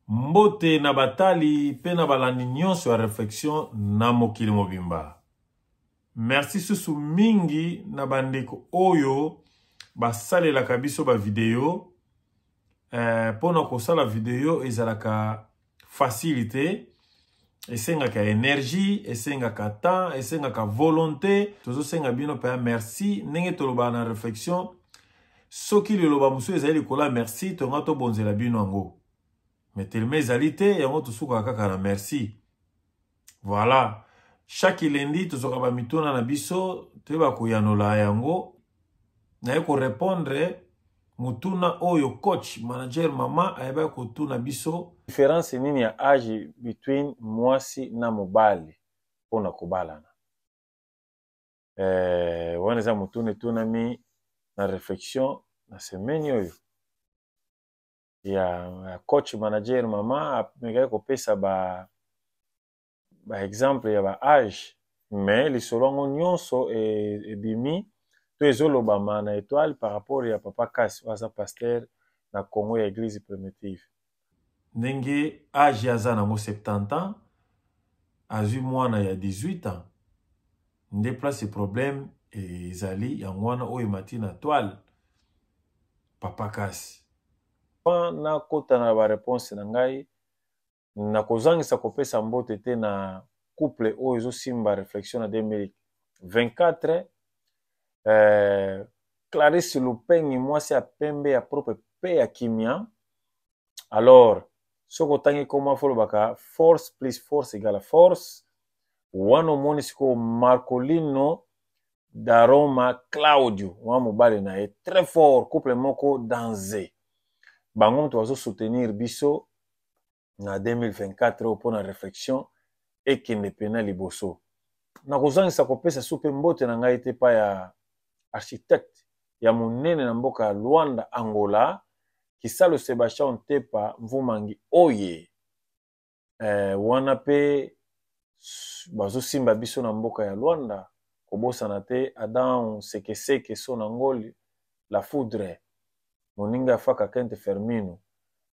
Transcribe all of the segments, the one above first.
Mbote na batali pe na balandi nyonso ya Reflexion na mokili mobimba. Merci susu mingi na bandeko oyo basalelaka biso ba video eh, mpo na kosala video ezalaka facile te, esengaka energie, esengaka temps, esengaka volonté. Tozosenga bino mpenza merci ndenge tolobaka na Reflexion. Soki liloba mosusu ezali likolo ya merci, tonga tobonzela bino yango, mais telema ezali te, yango tosukaka kaka na merci. Voilà, chaque lundi tozwaka bamituna na biso, toyeba koyanola yango. Naye korepondre motuna oyo coach manager mama ayebaki kotuna biso: différence nini ya age between mwasi na mobali mpona kobalana? Wana eza motuna etunami na Réflexion na semaine oyo ya coach manager mama. Amekaki kopesa ba exemple ya ba age, mais lisolo yango nyonso ebimi to ezolobama na étoile par rapport ya papa Kasi oyo aza pasteur na Congo ya Église Primitive, ndenge age aza nango 70 ans, azwi mwana ya 18 ans. Nde place problème ezali yango wana oyo emati na toile. Papa Kasi, nakota na baréponse na ngai, nakozangisa kopesa mbote te na couple oyo ezosimba Réflexion na 2024, Clarisse Lupengi, mwasi ya pembe, ya propre mpe ya kimia. Alors soki otangi koma, folobaka force plus force égale force. Wana omoni sikoyo Marcolino Daroma Claudio wana, mobali na ye très fort, couple moko danze. Bango moto bazosoutenir biso na 2024 oyo mpona Réflexion ekende pena liboso. Nakozangisa kopesa su mpe mbote na ngai te pa ya architecte ya monene na mboka ya Luanda, Angola, Kisalo Sebastian Ntepa Mvumangi oye. Wana mpe bazosimba biso na mboka ya Luanda. Kobosana te Adam Sekeseke so na Ngoli la Foudre, moninga afaka Kente Fermino.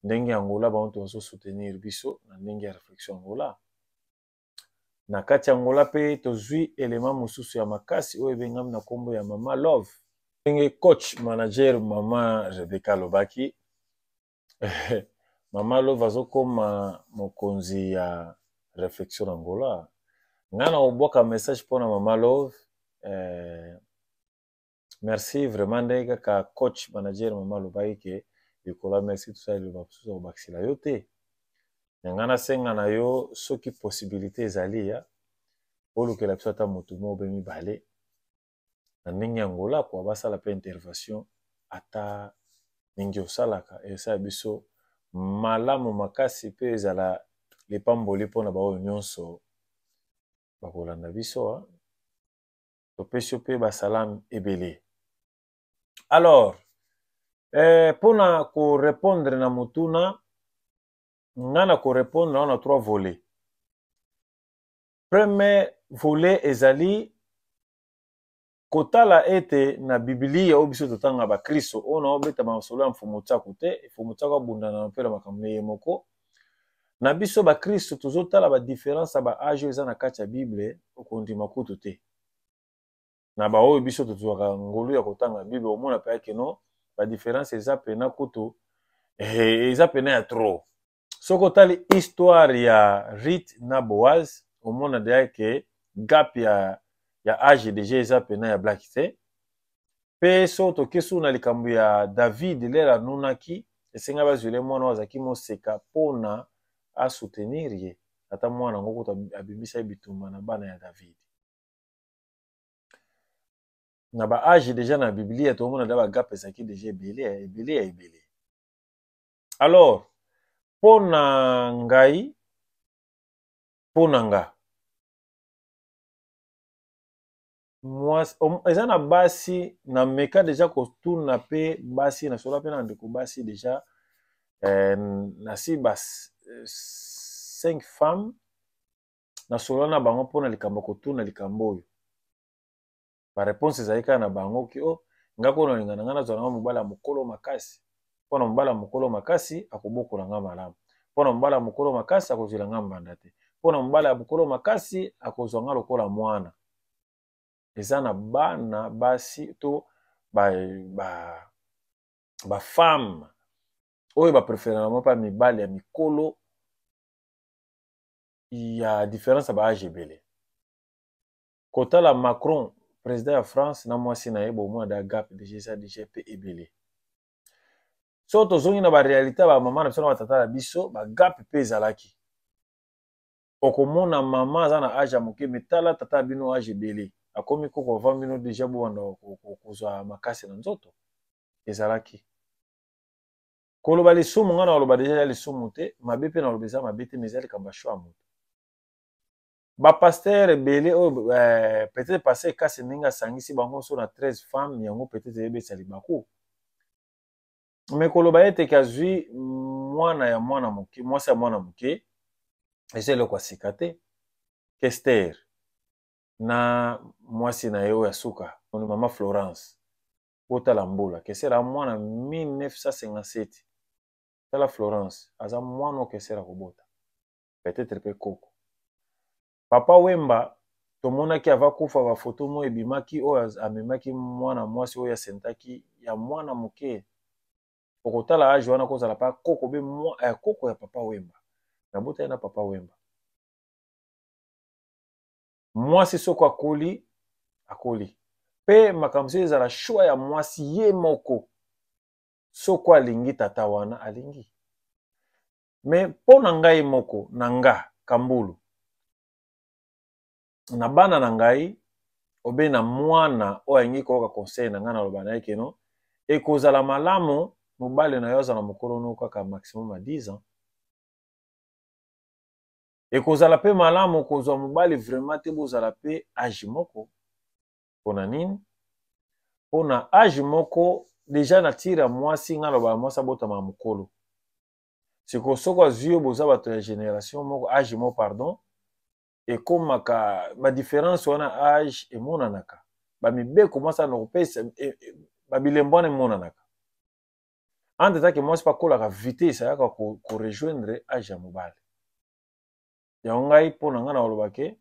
Ndenge Angola, bango to bazosoutenir biso na ndenge ya Réflexion Angola. Na kati ya Angola mpe tozwi elema mosusu ya makasi oyo ebengami na nkombo ya Mama Love. Ndenge coach manager mama Rebecca alobaki, Mama Love azokoma mokonzi ya Réflexion na Angola. Ngai na kobwaka message mpona Mama Love, merci vraiment. Ndenge kaka coach manager mama alobaki ke likolo ya merci, tosala liloba mosusu ya kobakisela yo te. Me ngai nasenga na yo, soki possibilité ezali, ya olukela biso ata motu moko be mibale na ndenge ya Angola kwa basala mpe intervention, ata ndenge osalaka, esala biso malamu makasi mpe ezala lipamboli mpona baoyo nyonso bakolanda biso. Topesi yo mpe basalam ebele. Alors, mpona korépondre na motuna, nga na korépondre wana na trois volets. Premier volet ezali kotala ete na Bibilia oyo biso totanga bakristo, oyo na obeta masolo ya Mfumu Tsaku te, Mfumu Tsaku abundana mpe na makambo na ye moko. Na biso bakristo tozotala badifférence ya baage oyo eza na kati ya Bible, okondima kutu te. Na baoyo biso tozwaka ngolu ya kotanga Bible, omona mpe akeno badifférence eza pena kutu, eza pena ya trop. Soki otali histoire ya Ruth na Boaz, omona deja ke gap ya age deja eza pena ya black te. Mpe so toke su na likambo ya David, lere anunaki, esenga bazwile mwana oyo azalaki moseka mpona asoutenir ye. Ata mwana yango kutu abimisa ye bitumba na bana ya David. Na ba age deja na Biblia tomona da bagap ezalaki deja ebele ya ebele ya ebele. Alors mpo na ngai, mpo na nga mwasi eza na basi, na meka deja kotuna mpe basi, nasola mpe na ndeko basi deja, nasi ba cinq femmes nasola na bango mpona likambo kotuna likambo oyo. Baréponse ezali kaka na bango ki o nga ko nalinga na ngai nazwa nanga mobali ya mokolo makasi, mpona mobali ya mokolo makasi akobokola nga malamu. Mpo na mobali ya mokolo makasi akozwela nga mbanda te. Mpo na mobali ya mokolo makasi akozwa nga lokola mwana. Eza na bana basi to ba, ba, ba femme oyo ba préférera mpa mibali ya mikolo ya différence ya ba age ebele. Kotala Macron président ya France na mwasi na ye, bomona da gap déjà eza déjà pe ebele. So tozongi na ba réalité ya ba mama na biso na batata na biso, ba gap pe ezalaki. Okomona mama aza na age ya moke, mais tala tata ya bino age ebele, akomi koko avant bino déjà bobanda kozwa makasi na nzoto. Ezalaki koloba lisumu, nga na koloba déjà ya lisumu te, mabe mpe na koloba eza mabe te, mais eza likambo ya choix ya moto. Ba pasteur ebele oyo peut-être pasteur kasi ndenge asangisi bango so na 13 femmes, yango peut-être eyebisa libaku. Mais koloba ete ke azwi mwana ya mwana moke, mwasi ya mwana moke, eza eloko ya sika te. Kester na mwasi na ye oyo ya suka, mama Florence, botala mbula. Kester aza mwana 1957, tala Florence aza mwana oyo Kester akobota, peut-être pe koko. Papa Wemba tomonaki ava kufa, ba photo moko ebimaki oyo amemaki mwana mwasi oyo asentaki ya mwana moke. Okotala age wana kozala pa koko be koko ya Papa Wemba, nabotaki na Papa Wemba. Mwasi soko akoli, akoli pe makambo soki ezala choix ya mwasi ye moko, soko alingi tata wana alingi. Mais mpo na ngai moko, na nga Kambulu, na bana na ngai obe na mwana oyo alingi koyoka conseil na ngai, naloba na ye keno ekozala malamu mobali na yo azala mokolo no kaka maximum ya 10 ans. Ekozala pe malamu kozwa mobali vraiment te, bozala pe age moko. Pona nini? Pona age moko deja na tire ya mwasi, ngai naloba mwasi abotama mokolo. Sikoyo soko azwi yo, boza bato ya generation moko, age moko pardon, ekomaka ba différence wana age emonanaka, ba mibeko mwasi ana kopesa ba bilembo wana emonanaka. Entre temps que mwasi pe akolaka vitesse, ayaka ko rejoindre age ya mobali. Yango ngai mpo na ngai nakoloba ke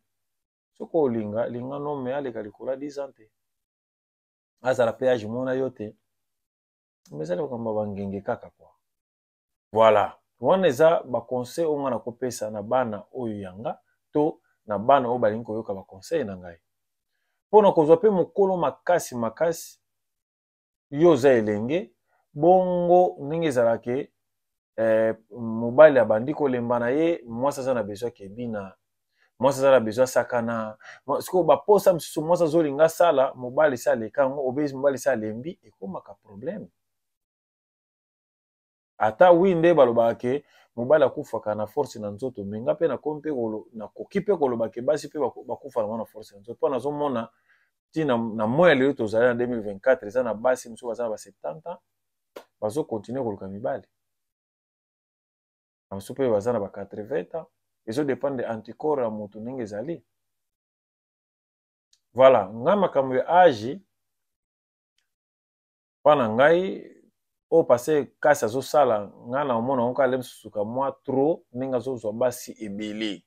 soki olinga linga no, me aleka likolo ya 10 ans te, azala pe age mona yo te, mais ezali makambo ya bangenge kaka kwa. Voilà, wana eza ba conseil oyo ngai nakopesa na bana oyo ya nga to na bana oyo balingi koyoka ba conseil na ngai. Mpo na kozwa pe mokolo makasi makasi, yo oza elenge, bongo ndenge ezalaka ke mobali abandi kolemba na ye, mwasi aza na besoin kebina, mwasi aza na besoin asakana. Sikoyo baposa mosusu mwasi azolinga asala, mobali se aleka yango, obezi mobali se alembi, ekomaka problème. Ata wi nde balobaka ke mobali akufaka na force na nzoto, mais nga pe nakomi pe kolo-, nakoki pe koloba ke basi pe bakufa na force na nzoto. Mpo nazomona ti na mois ya lelo tozali na 2024, eza na basi mosusu baza na ba 70 ans, bazo continuer koluka mibali. Ba mosusu pe baza na ba 80 ans, ezo dépendre anticorps ya moto ndenge ezali. Voilà, nga makambo ya age mpa na ngai oyo passe kasi azosala, nga na omona yango kaka mosusu ka mwa trop ndenge azozwa basi ebele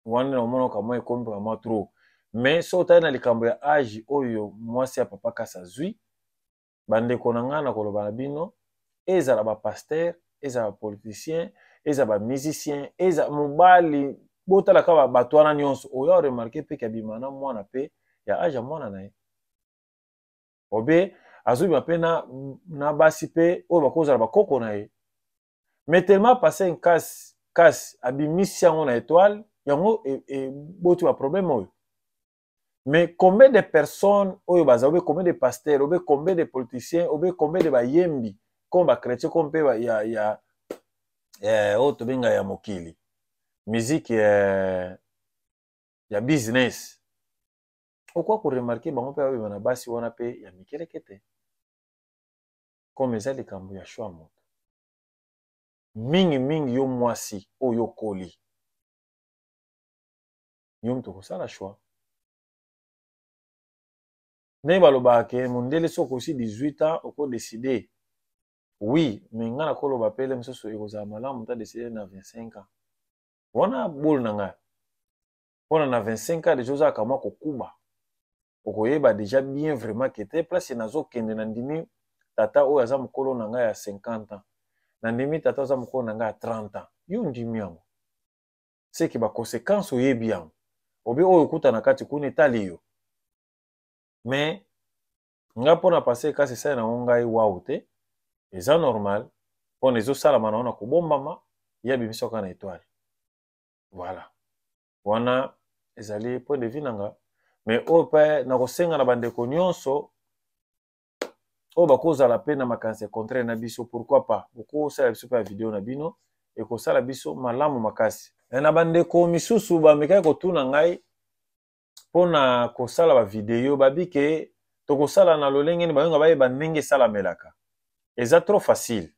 wana, na omona ka mwa ekomi ka mwa trop. Mais soki otali na likambo ya age oyo mwasi ya papa kasi azwi, bandeko na ngai na koloba na bino, ezala ba pasteur, ezala ba politicien, ezala ba musicien, ezala mobali, botala kaka bato wana nyonso, oyo a remarquer pe ke abima na mwana pe ya age ya mwana na ye. Obe azobima pe na basi pe oyo bakozala bakoko na ye. Mais tellement passé nkasi, kasi abimisi yango na étoile, yango eboti ba problème oyo. Mais combien de personnes oyo baza, obe combien de pasteurs, obe combien de politiciens, obe combien de bayembi, comme ba chrétiens, comme pe ba, ya, ya, oyo tobenga ya mokili, musique, ya business. Okoka ko remarquer bango pe babima na basi wana pe ya mikeleke te. Comme eza likambo ya choix moto. Mingi mingi yo mwasi oyo okoli, yo moto okosala choix. Ndenge balobaka ke mondele soki okosi 18 ans oko décider. Oui, mais ngai nakoloba mpe ele mosusu ekozala malamu moto adeside na 25 ans. Wana bole na ngai. Mpona na 25 ans deja ozalaka mwa kokuba. Okoyeba deja bien vraiment ke te place nazokende na ndimi tata oyo aza mokolo na ngai ya 50 ans. Na ndimi tata aza mokolo na ngai ya 30 ans. Yo ndimi yango. Seke ba conséquences oyebi yango. Obi oyo okuta na kati kuna etali yo. Mais nga mpona passe kasi esali nango ngai wau te, eza normal mpona ezosalama nango na kobombama, ye abimisi kaka na etoile. Voilà, wana ezali point de vue na nga. Mais oyo mpe nakosenga na bandeko nyonso oyo bakozala mpe na makanisi ya contraire na biso, pourquoi pas bokosala biso mpe ya video na bino, ekosala biso malamu makasi. Na bandeko misusu bamekaki kotuna ngai mpo na kosala bavideo, babi ke tokosala na lolenge nini bayonga bayeba ndenge esalamelaka. Eza trop facile.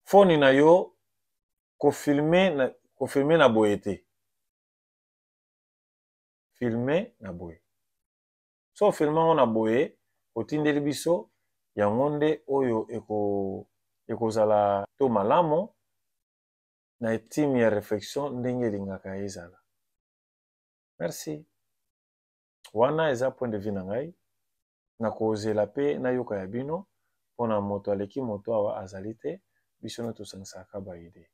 Foni na yo kofilme na boye te, filme na boye. So ofilme yango na boye, otindeli biso yango nde oyo ekozala to malamu na etime ya reflexion ndenge elingaka ezala. Merci. Wana eza point de vue na ngai. Nakozela pe nayoka ya bino pona moto aleki moto awa azali te, biso nde tosangisaka ba idee.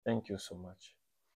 Thank you so much.